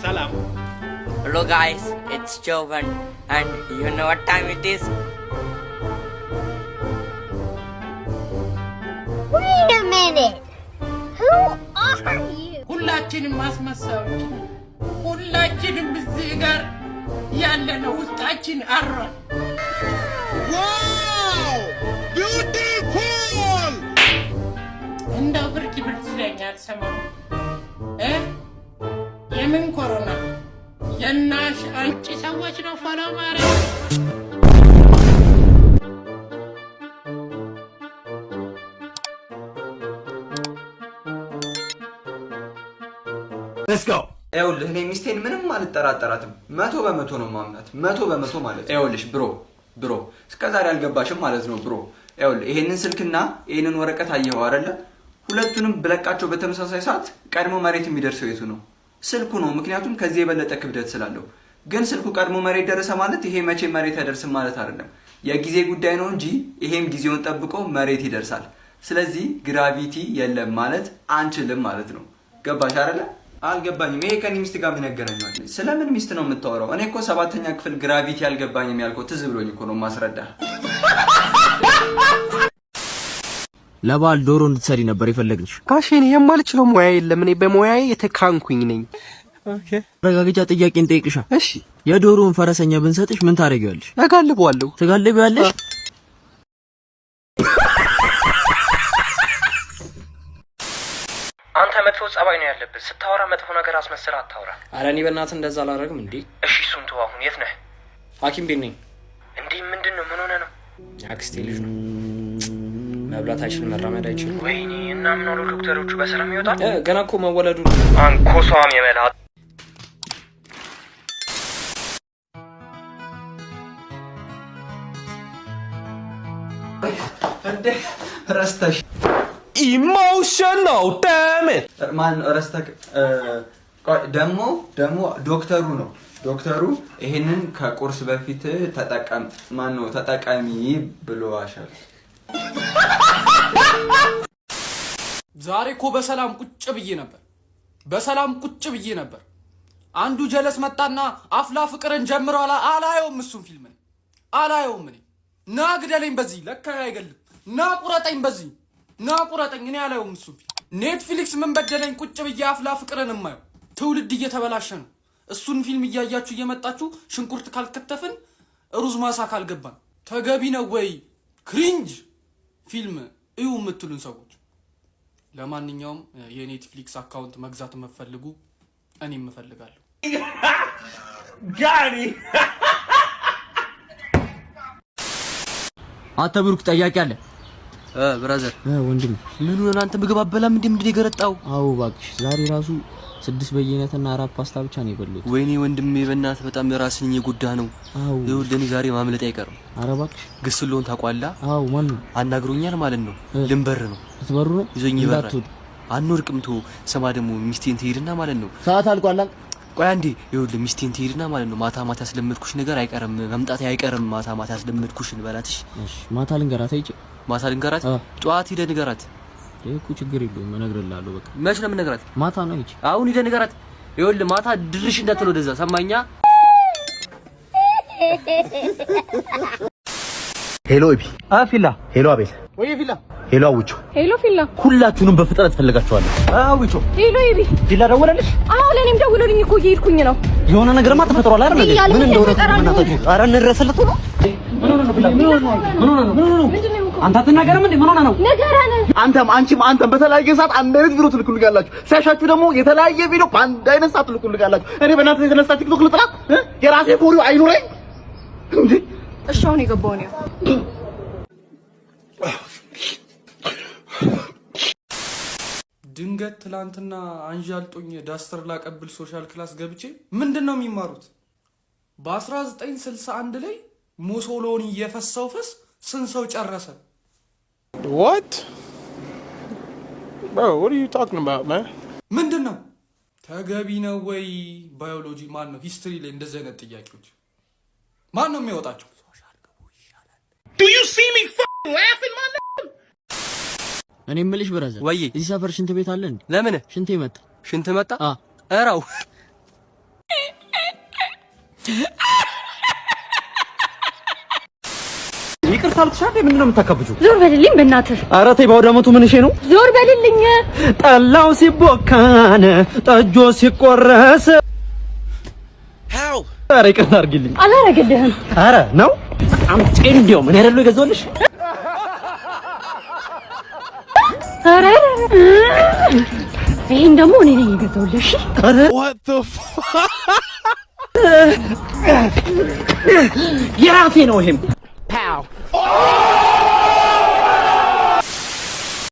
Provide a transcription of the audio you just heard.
ሰላም። Hello guys, it's Jovan and you know what time it is? Wait a minute. Who are you? ሁላችንም አስመሳዮች ነን። ሁላችንም እዚህ ጋር ያለነው ውስጣችን አሯል። Wow, beautiful! እንደው ብርድ ብርድ ይለኛል ሰሞኑን እ የምን ኮሮና የናሽ አንቺ ሰዎች ነው follow ማድረግ። Let's go. ይኸውልህ፣ እኔ ሚስቴን ምንም አልጠራጠራትም። 100% ነው ማምናት፣ 100% ማለት ነው። ይኸውልሽ bro, bro፣ እስከ ዛሬ አልገባሽም ማለት ነው bro። ይኸውልህ፣ ይሄንን ስልክና ይሄንን ወረቀት አየኸው አይደለ? ሁለቱንም ብለቃቸው በተመሳሳይ ሰዓት ቀድሞ መሬት የሚደርሰው የቱ ነው? ስልኩ ነው። ምክንያቱም ከዚህ የበለጠ ክብደት ስላለው። ግን ስልኩ ቀድሞ መሬት ደረሰ ማለት ይሄ መቼ መሬት አይደርስም ማለት አይደለም። የጊዜ ጉዳይ ነው እንጂ ይሄም ጊዜውን ጠብቆ መሬት ይደርሳል። ስለዚህ gravity የለም ማለት አንችልም ማለት ነው። ገባሽ አይደለ? አልገባኝም። ይሄ ከኔ ሚስት ጋር ምን ያገናኘዋል? ስለምን ሚስት ነው የምታወራው? እኔ እኮ ሰባተኛ ክፍል gravity አልገባኝም ያልከው ትዝ ብሎኝ እኮ ነው ማስረዳ። ለበዓል ዶሮ እንድትሰሪ ነበር የፈለግንሽ። ጋሼ፣ እኔ የማልችለው ሙያ የለም። እኔ በሙያዬ የተካንኩኝ ነኝ። ማረጋገጫ ጥያቄ እንጠይቅሻ። እሺ። የዶሮውን ፈረሰኛ ብንሰጥሽ ምን ታደርጊዋለሽ? እጋልበዋለሁ። ትጋልቢዋለሽ? አንተ መጥፎ ጸባይ ነው ያለብህ። ስታወራ መጥፎ ነገር አስመስለህ አታውራ። አረ እኔ በእናትህ እንደዛ አላደርግም እንዴ። እሺ እሱን ተው። አሁን የት ነህ? ሐኪም ቤት ነኝ። እንዴ፣ ምንድን ነው? ምን ሆነ ነው? የአክስቴ ልጅ ነው። መብላት አይችልም፣ መራመድ አይችልም። ወይኔ፣ እና ምን አሉ ዶክተሮቹ? በሰላም ይወጣል? ገና እኮ መወለዱ ነው። አንኮሷም የመላ። እንዴ፣ ረስተሽ Emotional damage. ማን ረስተህ? ቆይ፣ ደግሞ ዶክተሩ ነው፣ ዶክተሩ ይሄንን ከቁርስ በፊት ተጠቀም፣ ማን ነው፣ ተጠቀሚ ብሎሻል። ዛሬ እኮ በሰላም ቁጭ ብዬ ነበር። በሰላም ቁጭ ብዬ ነበር። አንዱ ጀለስ መጣና አፍላ ፍቅርን ጀምሯል። አላየውም፣ እሱን ፊልም እኔ አላየውም። እኔ ና ግደለኝ በዚህ ለካ አይገልም። ና ቁረጠኝ በዚህ፣ ና ቁረጠኝ። እኔ አላየውም እሱን ፊልም። Netflix ምን በደለኝ? ቁጭ ብዬ አፍላ ፍቅርን የማየው ትውልድ እየተበላሸ ነው። እሱን ፊልም እያያችሁ እየመጣችሁ ሽንኩርት ካልከተፍን ሩዝ ማሳ ካልገባን ተገቢ ነው ወይ? Cringe ፊልም እዩ የምትሉን ሰዎች፣ ለማንኛውም የ Netflix account መግዛት የምትፈልጉ እኔም እፈልጋለሁ። Got him. አንተ ብሩክ፣ ጠያቂ አለ። Brother። ወንድም። ምን ሆነ አንተ? ምግብ አበላም እንዴ? ምንድን የገረጣው? አዎ እባክሽ፣ ዛሬ ራሱ ስድስት በየአይነትና አራት ፓስታ ብቻ ነው የበላሁት። ወይኔ ወንድሜ፣ በእናትህ በጣም ራስን እየጎዳህ ነው። አዎ። ይኸውልህ፣ እኔ ዛሬ ማምለጥ አይቀርም። ኧረ እባክሽ። ግስሎን ታውቋላ? አዎ፣ ማን ነው? አናግሮኛል ማለት ነው። ልንበር ነው። ልትበሩ ነው? ይዞኝ ይበራል። እንዳትወዱ። አንወድቅም። ቶ ስማ ደግሞ ሚስቴን ትሄድና ማለት ነው። ሰዓት አልቋል። ቆይ አንዴ፣ ይኸውልህ፣ ሚስቴን ትሄድና ማለት ነው፣ ማታ ማታ ያስለመድኩሽ ነገር አይቀርም፣ መምጣቴ አይቀርም። ማታ ማታ ያስለመድኩሽን በላትሽ። እሺ፣ ማታ ልንገራት አይቼ። ማታ ልንገራት? ጠዋት ሂደህ ንገራት። ይሄ እኮ ችግር የለውም፣ እነግርልሃለሁ። በቃ። መች ነው የምነግራት? ማታ ነው አይቼ። አሁን ሂደህ ንገራት። ይኸውልህ፣ ማታ ድርሽ እንዳትል ወደዛ፣ ሰማኛ? Hello ኤቢ። ፊላ። Hello አቤል። ወይ ፊላ። Hello አውቾ። Hello ፊላ። ሁላችሁንም በፍጥነት ፈልጋችኋለሁ። አውቾ። Hello ኤቢ። ፊላ ደወለልሽ? አዎ፣ ለእኔም ደውሎልኝ እኮ እየሄድኩኝ ነው። የሆነ ነገርማ ተፈጥሯል አይደል? እያለ ምን እንደሆነ ተፈጠረ? በእናታችሁ፣ ኧረ እንድረስለት ነው። ምን ሆነህ ነው ፊላ? ምን ሆነህ ነው? ምን ሆነህ ነው? ምን ሆነህ ነው? አንተ አትናገርም እንዴ? ምን ሆነህ ነው? ንገረን። አንተም፣ አንቺም፣ አንተም በተለያየ ሰዓት አንድ አይነት ቪዲዮ ትልኩልኛላችሁ። ሲያሻችሁ ደግሞ የተለያየ ቪዲዮ በአንድ አይነት ሰዓት ትልኩልኛላችሁ። እኔ በእናትህ የተነሳ TikTok ልጥላ? የራሴ for you አይኑረኝ እንዴ? እሺ፣ አሁን የገባው ነው። ድንገት ትላንትና አንዣልጦኝ ዳስተር ላቀብል social class ገብቼ ምንድን ነው የሚማሩት? በ1961 ላይ ሙሶሎኒ የፈሳው ፈስ ስንት ሰው ጨረሰ? What? Bro, what are you talking about, man? ምንድን ነው፣ ተገቢ ነው ወይ? ባዮሎጂ ማን ነው history ላይ እንደዚህ አይነት ጥያቄዎች ማን ነው የሚያወጣቸው? Do you see me f***ing laughing, my nigga? እኔ የምልሽ brother፣ ወዬ። እዚህ ሰፈር ሽንት ቤት አለ እንዴ? ለምን? ሽንቴ መጣ። ሽንት መጣ? እራው። ይቅርታ አልኩሽ አይደል? ምንድን ነው የምታካብጂው? ዞር በልልኝ በእናትህ። ኧረ ተይ፣ በአውደ ዓመቱ ምን እሺ ነው? ዞር በልልኝ። ጠላው ሲቦካን ጠጆ ሲቆረስ። ኧረ ይቅርታ አድርጊልኝ። አላረግልህም። ኧረ ነው አምጪ። እንዲያውም እኔ አይደለሁ የገዛሁልሽ። ኧረ ይሄን ደግሞ እኔ ነኝ የገዛሁልሽ። ኧረ የራሴ ነው ይሄም።